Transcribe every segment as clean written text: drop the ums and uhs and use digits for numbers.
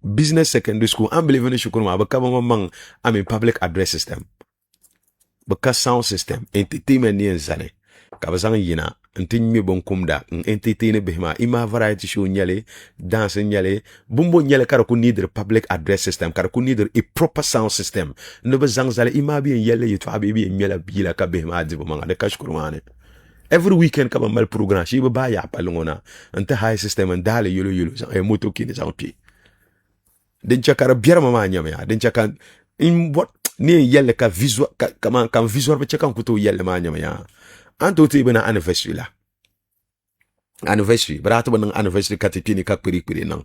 Business secondary school, unbelievable shikuru maa, bɛ ka bɛ maŋmaŋ, I mean public address system. Bɛ ka sound system, entertainment ni yɛn zani ka bɛ zaŋ yina n-ti ŋme binkumda n-entertain bihi maa. Ima variety show n-nyɛli, dance n-nyɛli, bimbo n-nyɛli ka di ku neediri public address system, ka di ku neediri a proper sound system ni bɛ zaŋ zali. Ima bɛ yɛn yɛlila yɛtɔɣa bee bɛ yɛn ŋmɛla yila ka bihi maa di bɛ maŋa di ka shikuru maa ni. Every weekend ka bɛ mali program shee bɛ baai yaɣa palli ŋɔ na n-ti high system n-daali yɛlo yɛlo zaŋ eh, motokin zaŋ kpe. Din chɛ ka di biɛrimi maa nyamiya, din chɛ ka n bɔri ni yɛn yɛlli ka visual ka kaman ka n visual bi chɛ ka n ku tooi yɛlli maa nyamiya. A ni tooi teei bɛ na anniversary la, anniversary bɛ daa ti bi niŋ anniversary ka ti kpe ni ka kpiri kpiri niŋ.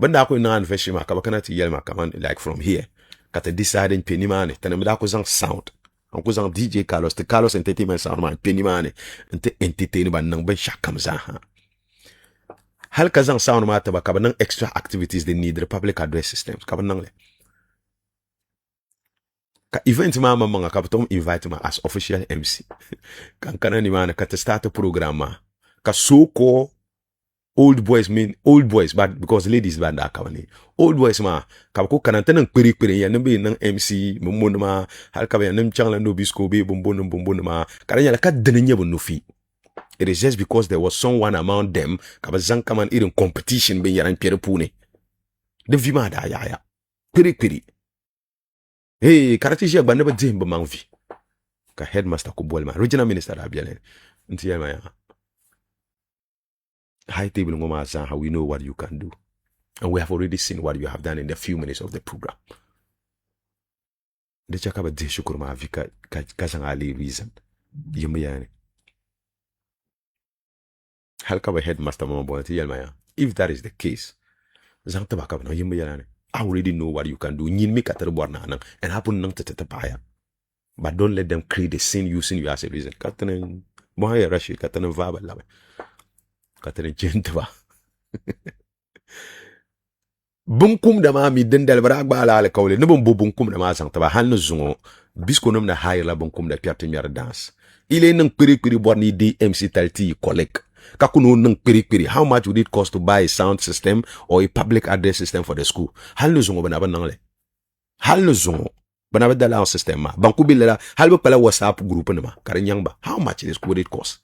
Bɛ ni daa kuli niŋ anniversary maa ka bɛ kana ti yɛli ma kaman like from here ka ti decide n kpe nimaani ti ni daa ku zaŋ sound n ku zaŋ DJ Carlos ti Carlos Entertainment sound maa n kpe nimaani n ti entertain ba n niŋ binshɛɣu kam zaaha. Hali ka zaŋ sound maa tiba ka bi niŋ extra activities din neediri public address systems ka bi niŋ li. Ka event maa maŋmaŋa ka bi tom invite ma as official MC ka n kana nimaani ka ti start program maa ka so call old boys mean old boys but because ladies ban daa ka bi ni old boys maa ka bi ku kana n ti niŋ kpiri kpiri n yɛn ni bɛ niŋ MC bimbo nima hali ka bi yɛn ni chaŋla Nobisco bee bimbo nim bimbo nima ka di nyɛla ka dini n nyɛ bi nufi. It is just because there was someone among them ka bi zaŋ kaman irin competition binyɛra n kpɛ di puuni. Di vi maa daa yaɣaya kpiri kpiri. Hey, ka di ti ʒiya gba ni bi dihim bi maŋ vi. Ka headmaster ku boli ma, regional minister daa bɛni n ti yɛli ma yaa high table ŋɔ maa zaaha we know what you can do and we have already seen what you have done in the few minutes of the program. Di chɛ ka bɛ dihi shikuru maa vi ka, ka, ka zaŋ a leei reason. Yimbu yani. Hali ka bɛ headmaster mama bɔna ti yɛli ma ya, if that is the case, zaŋ ti ba ka bɛ niŋ yimbu yani. I already know what you can do. Nyin mi ka ti di bɔri ni a niŋ and a pun niŋ ti ti ti paɣiya. But don't let them create the scene using you as a reason. Ka ti ni bɔhi ya Rashid ka ti ni vaai ba labi. Ka ti ni chɛ n-ti ba. Binkumda maa mi dindali bɛ daa gbaai la alikauli ni bɛ ni bo binkumda maa zaŋ ti ba hal ni zuŋɔ. Bisco nim na hayirila binkumda kpɛri ti ŋmɛri dance. Yi lee niŋ kpirikpiri bɔri ni yi deei MC tali ti yi colleague ka ku ni o niŋ kpirikpiri. How much would it cost to buy a sound system or a public address system for the school? Hal ni zuŋɔ bɛ na bi niŋ li. Hal ni zuŋɔ bɛ na bi da lala system maa. Ban ku be lala hal bɛ kpala WhatsApp group nima ka di nyaŋ ba. How much is would it cost?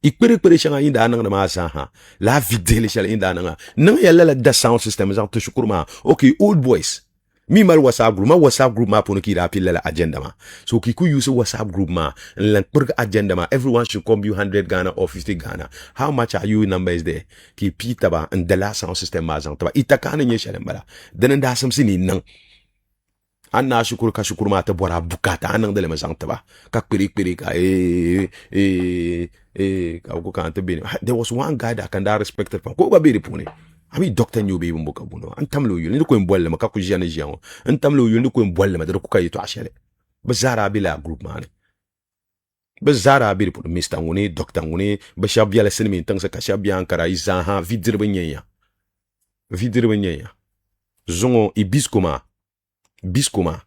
I kpirikpiri shɛŋa yi daa niŋdi maa zaaha, laa vi dihili shɛli yi daa niŋa, niŋ ya lala da sound system zaŋ ti shikuru maa. Ok, old boys mi mali WhatsApp group ma, WhatsApp group maa puuni ka yi daa pili lala agenda maa. So ka yi ku use WhatsApp group maa n lan kpirigi agenda maa, everyone should contribute 100 Ghana or 50 Ghana. How much are you numbers there? Ka yi pii taba n da laa sound system maa zaŋ ti ba. I takahi ni nyɛ shɛli n bala. Dini n daa simsi ni yi niŋ. A ni naai shikuru ka shikuru maa ti bɔri a bukaata, a niŋdi li mi zaŋ ti ba ka kpiri kpiri ka ee ee ee ka bɛ ku kana ti be ni. There was one guy that kan daa respected pam ka o gba be di puuni. A mi doctor n-nyɛ o bee bimbo ka booni o. N tamla o yuli, n di ku yɛn boli li mi ka ku ʒiya ni ʒiya ŋɔ. N tamla o yuli, n di ku yɛn boli li mi di di ku ka yɛtɔɣa shɛli. Bɛ zaa daa be lala group maa ni. Bɛ zaa daa be di puuni, Mister ŋuni, Doctor ŋuni, bɛ shɛba bela silimiin tiŋsi ka shɛba be Ankara, yi zaa ha vi diriba n-nyɛ ya. Vi diriba n-nyɛ ya. Zuŋɔ Ibisco maa, Bisco maa,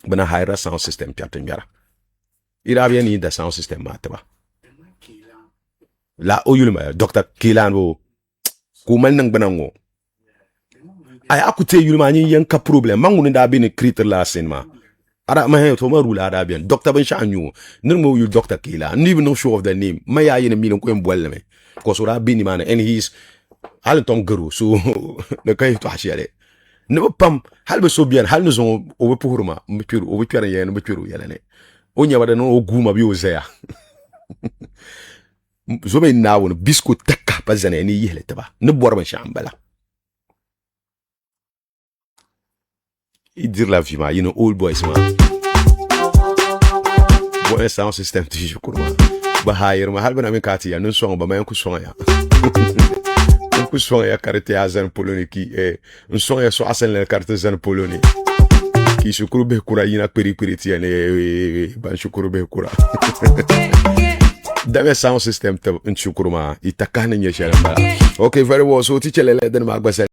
bɛ na hayira sound system kpɛri ti ŋmɛra. Yi daa bi yɛn ni yi da sound system maa ti ba. La o yuli maa, Doctor Keelan o, ka o mali niŋgbuna ŋɔ. Ayi a ku teei yuli maa nyin yɛn ka problem. Man ŋuni daa be ni creator laa sin maa. Ara ma hɛn to ma rule a daa bɛni. Doctor binshɛɣu n-nyɛ o. Niri ŋɔ yuli Doctor Keelan. N ni bi niŋ sure of the name. Ma yaa yi ni mi ni n ku yɛn boli li mi. Because o daa be nimaani and he is hali n tom garo so di ka yɛtɔɣa shɛli. Ni bi pam hali bi so bɛni hali ni zuŋɔ o bi puhiri ma n bi kpɛri o bi kpɛri n yɛli ni bi kpɛri o yɛla ni. O nyɛba di niŋ o guuma bee o zaya. Zo mi Naawuni bisko takahi pa zaniya ni yihili tiba ni bɔri binshɛɣu m-bala. Yi dirila vi maa, yi ni old boys maa. Bɔhim sound system ti shikuru maa. Bɛ hayiri ma hali bɛ na mi ka ti ya ni n sɔŋ ba ma n ku sɔŋ ya. N ku sɔŋ ya ka di ti a zani polo ni ki eh, n sɔŋ ya sɔɣasinli ka di ti zani polo ni ki shikuru bihi kura yina kpiri kpiri ti ya ni eh, ban shikuru bihi kura. Damiya sound system tib n shikuru maa yi takahi ni nyɛ shɛli m-bala. Okay, very well. So ti chɛ lala dini maa gba zali.